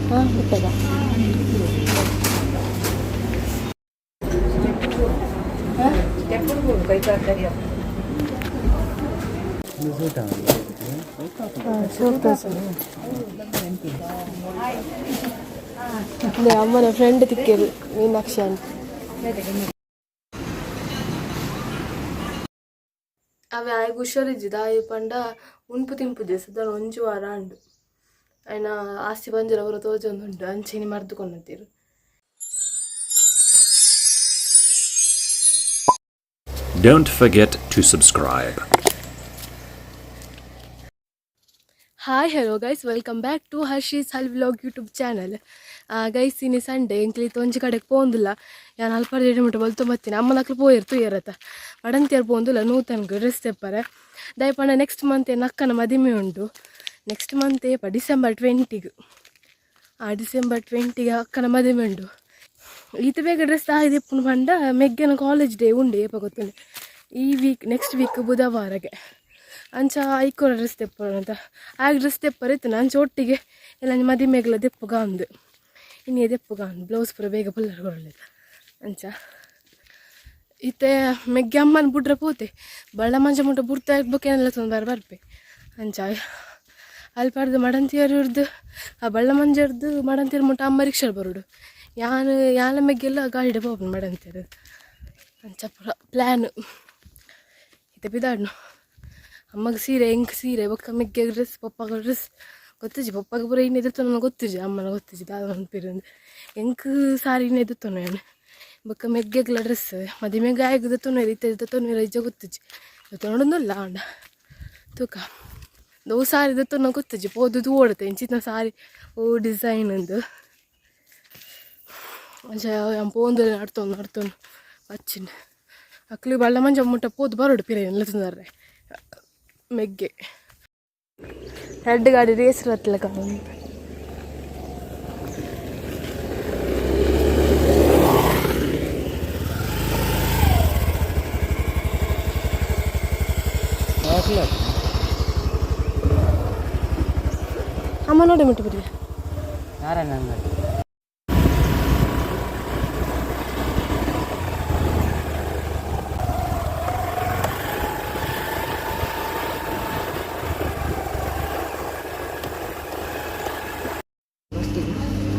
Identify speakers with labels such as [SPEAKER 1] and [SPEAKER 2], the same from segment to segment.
[SPEAKER 1] ಹಾಂ ಬಿಟ್ಟದ. ಅಮ್ಮನ ಫ್ರೆಂಡ್ ತಿಕ್ಕೇರು ಮೀನಾಕ್ಷಿ ಅಂತ. ಅವೆ ಆಯ್ಗೆ ಹುಷಾರಿಜ್ಜಿದ ಆಯ್ ಪಂಡ ಉಣ್ಪು ತಿಂಪುಜೆ ಸದಾನ ಒಂಜಿ ವಾರ ಅಂಡು ಆಯ್ನ ಆಸ್ತಿ ಬಂಜರ ಅವರ ತೋಜೊಂದುಂಡು ಅಂಚೆನಿ ಮರ್ದುಕೊಂಡಂತೀರು.
[SPEAKER 2] Don't forget to subscribe.
[SPEAKER 1] Hi, hello guys, welcome back to Harshi's Hal vlog YouTube channel. Guys, ಇನಿ ಸಂಡೇ, ಎಂಕ್ಲಿ ಒಂಜಿ ಕಡೆಗೆ ಪೋಂದಿಲ್ಲ. ಯಾನ್ ಅಲ್ಪ ರೆಡಿ ಮುಟ್ಟ ಬಲ್ತು ಬತ್ತೀನಿ. ಅಮ್ಮನಕ್ಲು ಪೋಯಿರ್ ತೂಯರತ್ತ ಮಡಂತಿಯರ್ ಪೋಂದಿಲ್ಲ ನೂತನ್ಗೆ ಡ್ರೆಸ್ ತೆಪ್ಪರೆ. ದಯಪಂಡ ನೆಕ್ಸ್ಟ್ ಮಂತ್ ಅಕ್ಕನ ಮದಿಮೆ ಉಂಡು. ನೆಕ್ಸ್ಟ್ ಮಂತ್ ಏಪ? ಡಿಸೆಂಬರ್ 20ಗೆ. ಆ ಡಿಸೆಂಬರ್ 20ಗೆ ಅಕ್ಕನ ಮದಿಮೆ ಉಂಡು. ಈತ ಬೇಗ ಡ್ರೆಸ್ ಆಯ್ದಿಪ್ಪುನು ಪಂಡ ಮೆಗ್ಗೆನ ಕಾಲೇಜ್ ಡೇ ಉಂಡು. ಏಪ ಗೊತ್ತುಂಡು? ಈ ವೀಕ್, ನೆಕ್ಸ್ಟ್ ವೀಕ್ ಬುಧವಾರಗೆ. ಅಂಚ ಐಕೋರ ಡ್ರೆಸ್ ತೆಪ್ಪರ ಅಂತ ಆಗ ಡ್ರೆಸ್ ತೆಪ್ಪರ ಇತ್ತು. ಅಂಚ ಒಟ್ಟಿಗೆ ಎಲ್ಲ ಮದಿಮೆಗ್ಲ ದೆಪ್ಪುಗ ಅಂದು ಇನ್ನೇ ದೆಪ್ಪುಗ ಅಂದು ಬ್ಲೌಸ್ ಪೂರ ಬೇಗ ಪುಲ್ಲರ್ ಕೊರಲಿಲ್ಲ. ಅಂಚ ಇತ್ತೆ ಮೆಗ್ಗೆ ಅಮ್ಮನ ಬುಡ್ರೆ ಪೋತೆ ಬಳ್ಳ ಮಂಜ ಮುಟ್ಟ ಬುಡ್ತಾ ಇರ್ಬೇಕೇನೆಲ್ಲ ತೊಂದರೆ ಬರ್ಪೆ. ಅಂಚ ಅಲ್ಪಾರ್ದು ಮಡಂತಿಯರ್ದು ಆ ಬಳ್ಳ ಮಂಜರ್ದು ಮಡಂತಿಯರ್ ಮುಟ್ಟ ಅಮ್ಮ ರಿಕ್ಷಾ ಬರೋಡು. ಯಾನ್ ಯಾನ ಮೆಗ್ಗೆಲ್ಲ ಗಾಡಿಡೆ ಪೋಪುಂಡು ಮಡಂತಿಯರ್. ಅಂಚ ಪೂರ ಪ್ಲ್ಯಾನ್. ಇತ್ತೆ ಪಿದಾಡ್ನು. ಅಮ್ಮಗೆ ಸೀರೆ, ಎಂಕ್ ಸೀರೆ, ಬೊಕ್ಕ ಮೆಗ್ಗೆ ಡ್ರೆಸ್, ಪಪ್ಪಾಗ ಡ್ರೆಸ್ ಗೊತ್ತುಜಿ. ಪಪ್ಪಾಗ ಪೂರ ಇನ್ನು ಎದುರ್ತೊನ ಗೊತ್ತುಜಿ, ಅಮ್ಮನ ಗೊತ್ತುಜಿ ದಾದ ಪನ್ಪೆರ್. ಎಂಕ್ ಸಾರಿ ಇನ್ನು ಎದುರ್ತೊನ ಯಾನ್. ಬೊಕ್ಕ ಮೆಗ್ಗೆಗ್ಲ ಡ್ರೆಸ್ ಮದಿಮೆಗ್ ಆಯಗ್ ದೆತ್ತೊನುವೆರ್. ಇತ್ತೆ ದೆತ್ತೊನುವೆರ್ ಇಜ್ಜ ಗೊತ್ತುಜಿ, ದೆತ್ತೊನೊಡೊಂದುಲ್ಲ. ಆಂಡ ತೂಕ, ಅವು ಸಾರಿ ದೆತ್ತೊನ ಗೊತ್ತುಜಿ, ಪೋದು ತೂವೊಡತೆ ಇಂಚಿನ ಸಾರಿ ಓ ಡಿಸೈನ್ ಅಂದು. ಅಂಚ ಯಾನ್ ಪೋಂದು ನಡ್ತೊಂದು ನಡ್ತೊಂದು ಬಚ್ಚಿನ ಅಕ್ಲು ಬಳ್ಳ ಮಂಜ ಮುಟ್ಟ ಪೋದು ಬರೋಡು ಪಿರ ಎಲ್ಲ ತಂದಾರೆ ಮೆಗ್ಗೆ. ರೆಡ್ ಗಾಡಿ ರೇಸ್ ರತ್ಲ ಕಾಣುಂಡು. ಅಮ್ಮ ನೋಡಿ ಮುಟ್ಟು ಬಿಡಿ.
[SPEAKER 3] ನಾರಾಯಣ ಅಂಗಡಿ.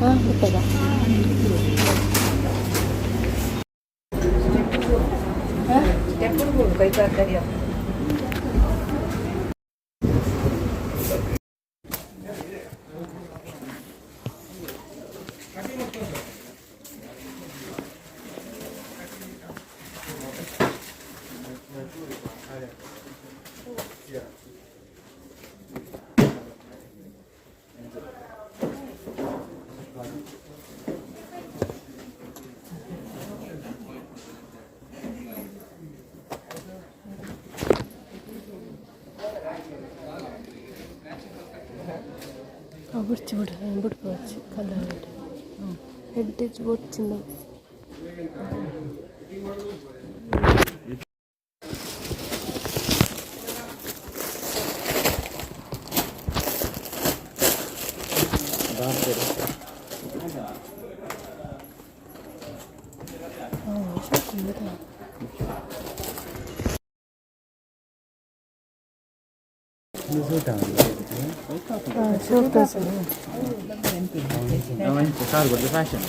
[SPEAKER 1] ಹಾಂ ಬಿಟ್ಟದ. ಬುಡ್ಚಿ ಬಿಡು, ಬುಡ್ಪು ಕಲರ್ ಹೆಡ್ ಬೊಡ್ಚಿಂದ.
[SPEAKER 3] ಫ್ಯಾಷನ್.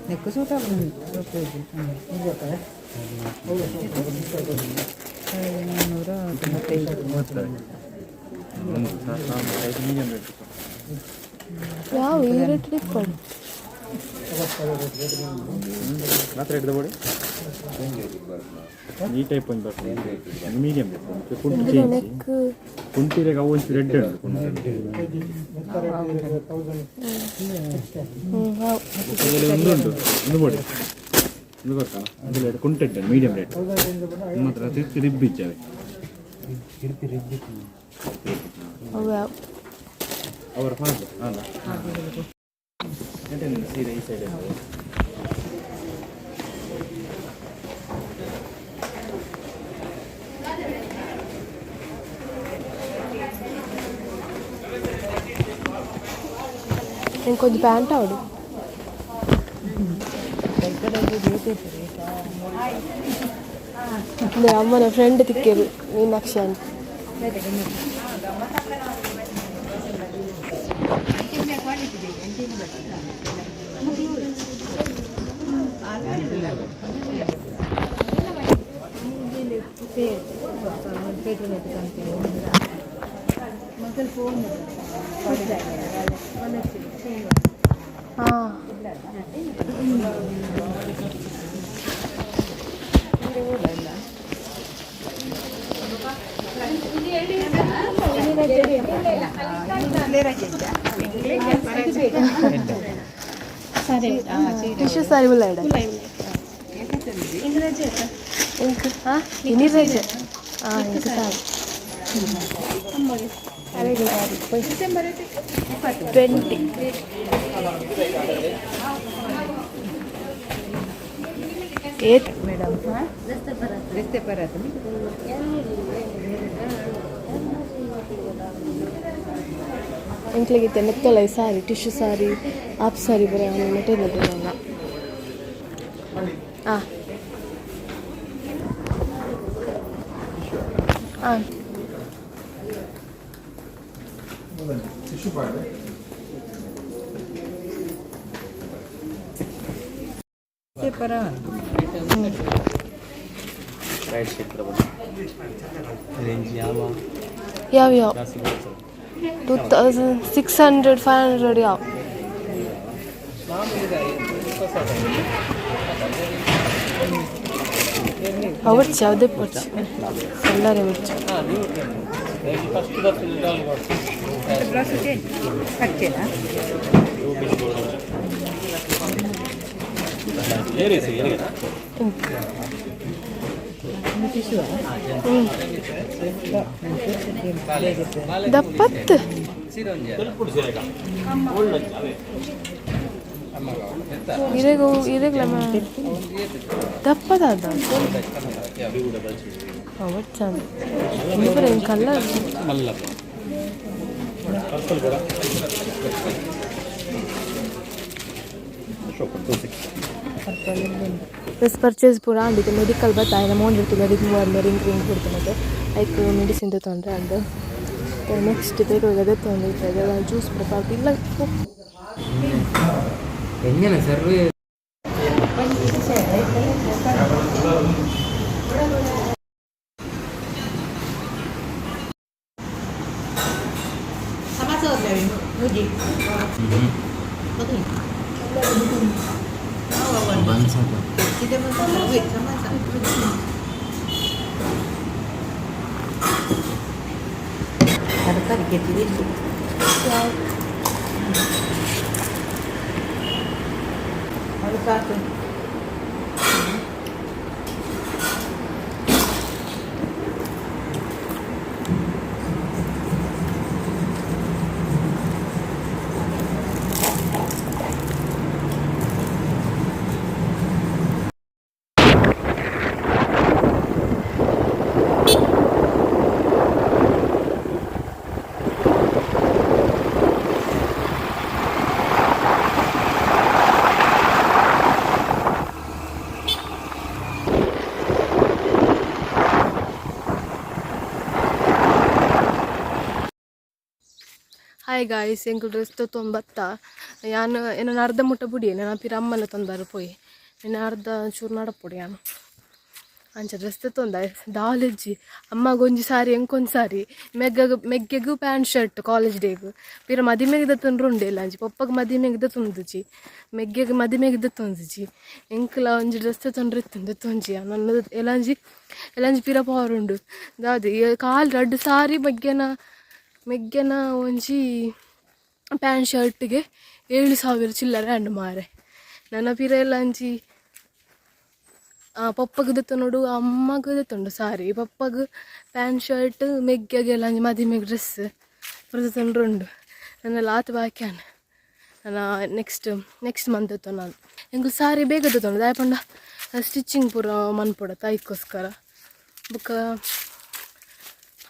[SPEAKER 4] ನೆಕ್ ಸೂಟ್ 495.
[SPEAKER 3] Medium rate.
[SPEAKER 1] ಯಾವ ಈ ರೇಟ್ ಇಪ್ಪಡು?
[SPEAKER 3] ಮಾತ್ರ ಹಿಡ್ದು ಬೋಡಿ ಈ ಟೈಪ್ ಒಂದು ಬರ್ತದೆ, ಮೀಡಿಯಂ ರೇಟ್. ಕುಂಟು ಚೇಂಜ್.
[SPEAKER 1] ನೆಕ್.
[SPEAKER 3] ಕುಂಟಿರೆಗೆ ಅವು ಒಂಚೂರು ರೆಡ್ ಉಂಟು ಕುಂಟು.
[SPEAKER 1] ಹ್ಞೂ ಹೌದು.
[SPEAKER 3] ಒಂದು ಉಂಟು, ಒಂದು ಬೋಡಿ ಒಂದು ಬರ್ತಾ ಅದು ರೇಟ್ ಕುಂಟೆಡ್ ಮೀಡಿಯಂ ರೇಟ್. ನಿಮ್ಮ ಹತ್ರ ತಿರ್ತಿ ರಿಬ್ ಇದ್ದಾವೆ.
[SPEAKER 1] ಅವು ಯಾವ?
[SPEAKER 3] ಅವರ ಫಾದರ್ ಅಲ್ಲ ಸೀರೆ ಈ ಸೈಡ್.
[SPEAKER 1] ಇಂಕೊಂಜಿ ಪ್ಯಾಂಟ್ ಆವಡು. ಅಂದ್ರೆ ಅಮ್ಮನ ಫ್ರೆಂಡ್ ತಿಕ್ಕೇರು ಮೀನಾಕ್ಷಿ ಅಂತ. ಹಾಂ. ಟಿಶ್ಯೂ ಸಾರಿ ಉಲ್ಲ ಇಡ. ಇಂಕ್ ಹಾಂ, ಇನಿ ರಜೆ. ಹಾಂ, ಇಂಕ್ ಸಾರಿ. 20 ಏತ್.
[SPEAKER 4] ಮೇಡಮ್, ರಸ್ತೆ ಪರತ್.
[SPEAKER 1] ಎಂಕ್ಲೆಗಿತ್ತೆ ನೆತ್ತೊಲ ಸಾರಿ, ಟಿಶ್ಯೂ ಸಾರಿ, ಆಪ್ ಸಾರಿ ಬರ ಮೆಟೀರಿಯಲ್. ಹಾಂ ಹಾಂ.
[SPEAKER 4] ರಸ್ತೆ ಪರ.
[SPEAKER 3] ರೈಟ್ ಶೇಪ್ ರೇಂಜ್ ಯಾವ?
[SPEAKER 1] ಯಾವ ಯಾವ?
[SPEAKER 3] ಜಾಸ್ತಿ ಬರ್ತದೆ.
[SPEAKER 1] 2600, 500 ಯಾವ? ಅವರ್ಚಿ ಯಾವುದೇ ಪರ್ಚಿ ಎಲ್ಲರೇ ಬರ್ಚಿ.
[SPEAKER 4] ಬ್ಲೌಸ್ ಖರ್ಚೇನಾ?
[SPEAKER 3] ಏರಿ.
[SPEAKER 4] ಟಿಶ್ಯೂ.
[SPEAKER 1] ದಪ್ಪತ್ತು. ಇರೆಗು ಇರೆಗ್ಲ ದಪ್ಪದ ಅವಚ್ಚ ಇಬ್ಬರು ಕಲರ್.
[SPEAKER 3] ಮಲ್ಲ ಪರ್ಪಲ್ ಕೂಡ.
[SPEAKER 1] ಡ್ರೆಸ್ ಪರ್ಚೇಸ್ ಪೂರ ಆಂಡ್. ಮೆಡಿಕಲ್ ಬತ್ತ ಮೋಂಡಿರ್ತದೆ ರಿಂಗ್ ರಿಂಗ್ ರಿಂಗ್ ಕೊಡ್ತಾನೆ. ಐಕ್ ಮೆಡಿಸಿನ್ ತೊಂದರೆ ಅಂಡ್ ನೆಕ್ಸ್ಟ್ ಬೇಗ ಅದೇ ತೊಗೊಂಡಿರ್ತದೆ. ಜ್ಯೂಸ್ ಪೂರ ಪಾಪ ಇಲ್ಲ.
[SPEAKER 3] എങ്ങനെ സെർവ്?
[SPEAKER 4] ತರಕಾರಿ ಕೆತ್ತಿದೆ. ಅದು ಸಾಕು.
[SPEAKER 1] ಹಾಯ್ ಗಾಯ್ಸ್, ಎಂಕುಲು ಡ್ರೆಸ್ ತೊಂಬತ್ತ ಯಾನ್ ಏನೋ ಅರ್ಧ ಮುಟ್ಟ ಬುಡಿ ನಾನು ಪಿರ ಅಮ್ಮನ ತಂದಾರ ಪೋಯಿ. ಇನ್ನು ಅರ್ಧ ಚೂರು ನಡಪೊಡಿ ಯಾನು. ಅಂಚ ಡ್ರೆಸ್ ತೊಂದ ದಾಲಜ್ಜಿ. ಅಮ್ಮಗೊಂಜಿ ಸಾರಿ, ಎಂಕೊಂಜಿ ಸಾರಿ, ಮೆಗ್ಗಗ್ ಮೆಗ್ಗೆಗು ಪ್ಯಾಂಟ್ ಶರ್ಟ್ ಕಾಲೇಜ್ ಡೇಗ್. ಪಿರ ಮದಿಮೆಗೆ ದತ್ತೊಂಡ್ರು ಉಂಡೆ ಇಲ್ಲ. ಪಪ್ಪಗ್ ಮದಿಮೆಗೆ ದತ್ತೊಂದುಜಿ, ಮೆಗ್ಗೆಗ್ ಮದಿಮೆಗೆ ದತ್ತೊಂದುಜಿ. ಎಂಕ್ಲ ಒಂಜಿ ಡ್ರೆಸ್ ತೊಂಡ್ರೆ ಇತ್ತುಂದು ತೊಂಜಿ ನನ್ನ ಎಲ್ಲಂಜಿ ಎಲ್ಲಂಜಿ ಪಿರ ಪವರ್ ಉಂಡು ದಾದಿ. ಕಾಲ್ ರಡ್ಡ್ ಸಾರಿ, ಮಗ್ಗೆನ ಮೆಗ್ಗೆನ ಒಂಜಿ ಪ್ಯಾಂಟ್ ಶರ್ಟ್ಗೆ 7000 ಚಿಲ್ಲರೆ ಅಂಡು ಮಾರೆ. ನನ್ನ ಪಿರ ಎಲ್ಲಂಜಿ ಪಪ್ಪಗ್ ದೆತ್ತೊನೊಡು, ಅಮ್ಮಗ್ ದೆತ್ತೊಂಡು ಸಾರಿ, ಪಪ್ಪಗ್ ಪ್ಯಾಂಟ್ ಶರ್ಟ್, ಮೆಗ್ಗೆಗೆ ಎಲ್ಲಂಜಿ ಮದಿಮೆಗ್ ಡ್ರೆಸ್ ಪೂರ ದೆತ್ತೊಂಡ್ರೆ ಉಂಡು. ನನ್ನ ಆತ್ ಬಾಕಿ ಆಂಡ್. ನನ್ನ ನೆಕ್ಸ್ಟ್ ನೆಕ್ಸ್ಟ್ ಮಂತ್ ದೆತ್ತೊನ. ಎಂಕುಲು ಸಾರಿ ಬೇಗ ದೆತ್ತೊಂಡು, ದಾಯೆ ಪಂಡ ಸ್ಟಿಚಿಂಗ್ ಪೂರ ಮನ್ಪೊಡತ್ತ, ಐಕ್ಕೋಸ್ಕರ. ಬೊಕ್ಕ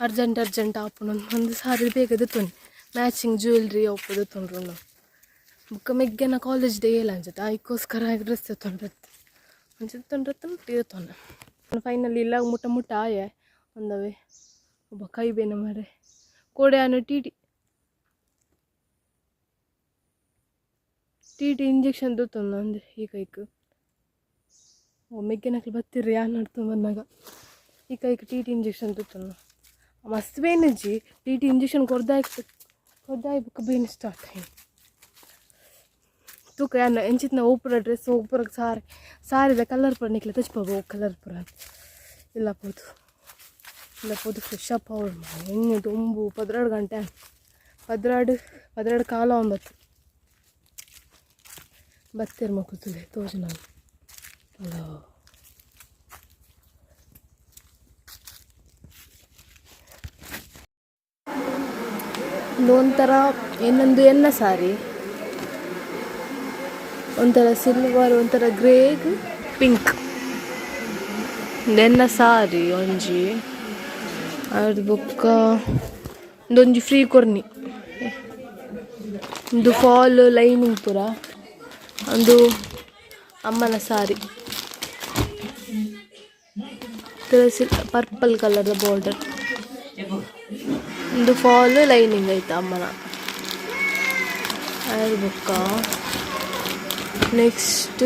[SPEAKER 1] ಅರ್ಜೆಂಟ್ ಅರ್ಜೆಂಟ್ ಆಪುಂಡು. ಒಂದು ಸಾರಿ ಬೇಗ ದೆತ್ತೊನಿ, ಮ್ಯಾಚಿಂಗ್ ಜ್ಯುವೆಲ್ರಿ ಅವು ದೆತ್ತೊಂಡ್ರು. ಬೊಕ್ಕ ಮೆಗ್ಗೆನ ಕಾಲೇಜ್ ಡೇ ಎಲ್ಲ ಅಂಚತೆ ಐಕೋಸ್ಕರ ಡ್ರೆಸ್ ತೊಂಡ್ರತ್ತು ಅಂಚ ತೊಂಡ್ರತ್ತು ತೊಂಡ ಫೈನಲಿ ಇಲ್ಲ ಮುಟ್ಟ ಮುಟ್ಟ ಆಯೆ ಒಂದವೆ ಒಬ್ಬ ಕೈ ಬೇನೆ ಮಾರೆ ಕೋಡೆ ಆನು T T T T injection ದೊತ್ತೊಂದು ಅಂದೆ ಈ ಕೈಕ್. ಓ ಮೆಗ್ಗೆನಕ್ಲು ಬತ್ತಿರ್ರಿ ಯಾನ್ ನಡ್ತು ಬಂದಾಗ ಈ ಕೈಕ್ ಟಿ ಟಿ ಇಂಜೆಕ್ಷನ್ ದೊತ್ತೊಂದು ಮಸ್ತ್ ಬೇನಜ್ಜಿ. ಟಿ ಟಿ ಇಂಜೆಕ್ಷನ್ ಕೊರ್ದಾಯ್ ಕೊರ್ದಾಯ್ ಬೊಕ್ಕ ಬೇನೆ ಸ್ಟಾರ್ಟ್ ಆಯ್ತು. ತೂಕ ಯಾನ್ ಎಂಚಿತ್ನ ಓಪುರ ಡ್ರೆಸ್ ಓಪುರ ಸಾರಿ ಸಾರಿದ ಕಲರ್ ಪೂರ ನಿಕ್ಲೆ ತಚ್ಪವು ಕಲರ್ ಪೂರ ಇಲ್ಲ ಪೋದು ಇಲ್ಲ ಪೋದು ಫ್ರೆಶ್ ಅಪ್ ಅವ್ರು ಎಣ್ಣೆ ದೊಂಬು 12 ಗಂಟೆ 12 12 ಕಾಲ 9 ಬತ್ತೆರ್ ಮಕ್ಕಳು ತೋಜನ. ಹಲೋ ಒಂಥರ ಏನೊಂದು ಎನ್ನ ಸಾರಿ ಒಂಥರ ಸಿಲ್ವರ್ ಒಂಥರ ಗ್ರೇಗ್ ಪಿಂಕ್ ಎನ್ನ ಸಾರಿ ಒಂಜಿ ಅರ್ದು ಬೊಕ್ಕ ಒಂದೊಂಜಿ ಫ್ರೀ ಕೊರ್ನಿ ಒಂದು ಫಾಲ್ ಲೈನಿಂಗ್ ಪೂರ ಒಂದು ಅಮ್ಮನ ಸಾರಿ ಪರ್ಪಲ್ ಕಲರ್ದ ಬಾರ್ಡರ್ ಒಂದು ಫಾಲ್ ಲೈನಿಂಗ್ ಐತೆ ಅಮ್ಮನ ಅದ್ರ ಬೊಕ್ಕ ನೆಕ್ಸ್ಟ್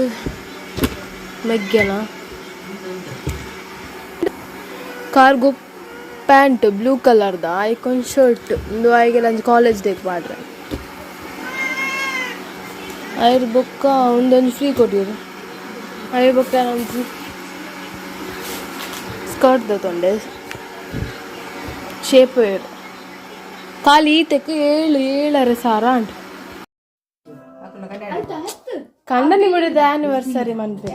[SPEAKER 1] ಮೆಗ್ಗೆನ ಕಾರ್ಗೋ ಪ್ಯಾಂಟ್ ಬ್ಲೂ ಕಲರ್ದ ಐಕೊಂದು ಶರ್ಟ್ ಒಂದು ಆಯ್ಗೆಲ್ಲ ಒಂಜಿ ಕಾಲೇಜ್ ಡೇಕ್ ಪಾಡ್ರೆ ಐರ್ ಬೊಕ್ಕ ಒಂದೊಂದು ಫ್ರೀ ಕೊಟ್ಟಿರು ಐರ್ ಬೊಕ್ಕ ಒಂಜಿ ಸ್ಕರ್ಟ್ ದತ್ತೊಂಡೆ ಶೇಪ್ ವೇರ್ ಖಾಲಿ ಈತೆಕ್ 7 7.5 ಸಾವಿರ ಉಂಟು. ಕಂಡನಿ ಮುಡಿದ ಆನಿವರ್ಸರಿ ಮನ್ಪೆ.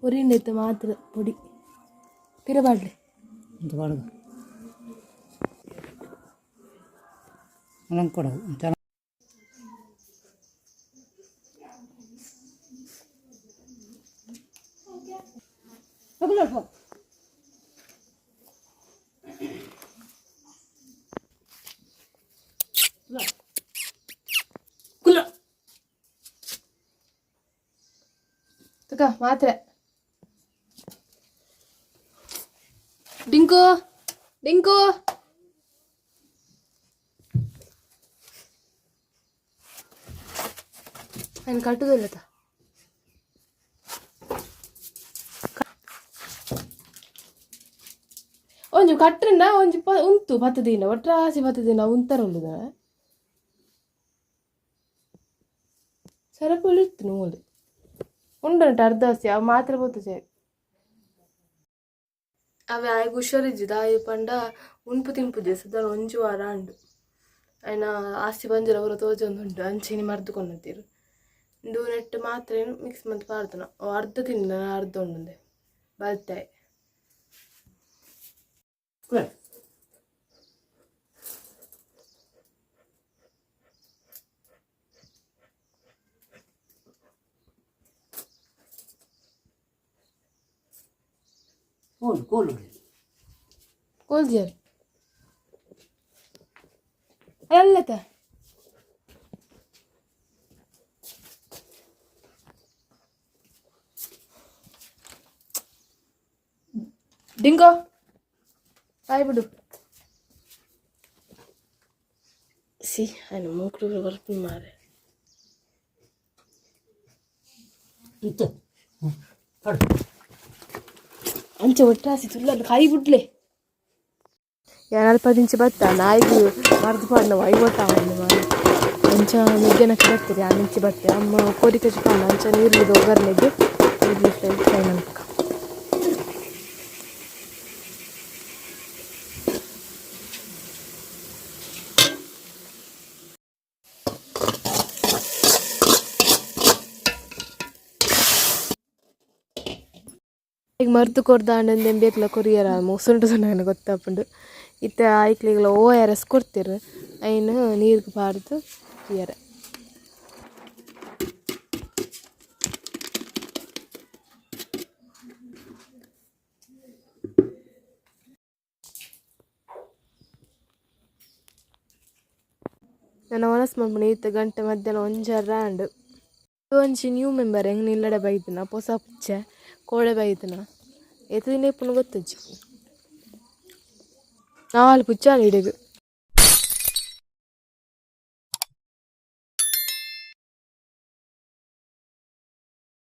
[SPEAKER 1] ಒರಿಂಡೈತೆ ಮಾತ್ರ ಪೊಡಿ ಪಿರಬಾಡ್ಲಿ ತುಕ ಮಾತ್ರೆ ಡಿಂಕು ಡಿಂಕು ನಾನು ಕಟ್ಟುದಿಲ್ಲ. ಒಂಜಿ ಕಟ್ಟಂಡ ಒಂಜಿ ಪ ಉಂತು ಪತ್ತು ದಿನ ಒಟ್ರಾಸಿ ಪತ್ತು ದಿನ ಉಂತರ ಉಳ್ಳುದ ಸರಪುಳಿ ಇತ್ತು ನೂಲು ಉಂಡುಂಟು ಅರ್ಧ ಅವು ಮಾತ್ರ ಪೋತು ಸೇ ಅವೆ ಆಯ್ಗ್ ಹುಷಾರಿಜ್ಜಿ ದಾಯಿ ಪಂಡ ಉನ್ಪು ತಿನ್ಪುಜೆ ಸದಾನ ಒಂಜಿ ವಾರ ಅಂಡು ಆಯ್ನ ಆಸ್ತಿ ಬಂಜರ ಅವರ ತೋಜೊಂದುಂಡು ಅಂಚೆನೆ ಮರ್ದು ಕೊನತ್ತೀರು ಇಂದು ನೆಟ್ ಮಾತ್ರೆ ಮಿಕ್ಸ್ ಮಂತ್ ಪಾಡ್ದನ ಅರ್ಧ ತಿಂದ ಅರ್ಧ ಉಂಡುಂದೆ ಬಲ್ತಾಯ್ ಕೋಲ್ಜಿಯರ್ ಅಲ್ಲತ ಡಿಂಗೋ ಬಾಯ್ ಬಿಡು ಸಿ ఆయన ಮೂకుడు వరకు మారే ಅಂಚೆ ಒಟ್ರಾಸಿ ತುಲ್ಲ ಕೈ ಬಿಡ್ಲೆ ಯಾರು ದಿಂಚಿ ಬತ್ತ ನಾಯಿಗ್ ಮರ್ದು ಪಾಡ್ನ ಐವತ್ತ ಮಾರೆ ಅಂಚ ಮೆಗ್ಗೆನಕ್ಕೆ ಬರ್ತದೆ ಆ ನಿಂಚಿ ಬತ್ತೆ ಅಮ್ಮ ಕೋರಿ ಕಚ್ಚಿ ಪಾಂಡ ಅಂಚ ನೀರ್ಲಿದ ಒಗ್ಗರಣೆಗೆ ನೀರ್ಲಿ ಫ್ರೈ ಫ್ರೈ ಮನ್ಪುಕ. ಈಗ ಮರ್ದು ಕೊರ್ದಾಂಡ ಬೇಕ್ಲ ಕೊರಿಯರ ಸುಂಟು ಸುಂಟ ಗೊತ್ತಾಪುಂಡು. ಇತ್ತೆ ಐಕ್ಲೆಗ್ಲ ಓ ಆರ್ ಎಸ್ ಕೊರ್ತೆರ್, ಐನ್ ನೀರ್ಗ್ ಪಾಡ್ದ್ ಕೊರಿಯರೆ. ನನ ವನಸ್ ಮನ್ಪುನ ಇತ್ತೆ ಗಂಟೆ ಮಧ್ಯಾಹ್ನ ಒಂಜರ ಆಂಡ್. ಒಂಜಿ ನ್ಯೂ ಮೆಂಬರ್ ಎಂಕ್ ಇಲ್ಲಡೆ ಬೈದಿನ ಪೊಸ ಪುಚ್ಚೆ, ಕೋಡೆ ಬೈದಿನ. ಏತ್ ದಿನ ಇಪ್ಪುಂಡು ಗೊತ್ತಿಜ್ಜಿ. ನಾಲ್ ಪುಚ್ಚೆ ಇಡೆಗ್.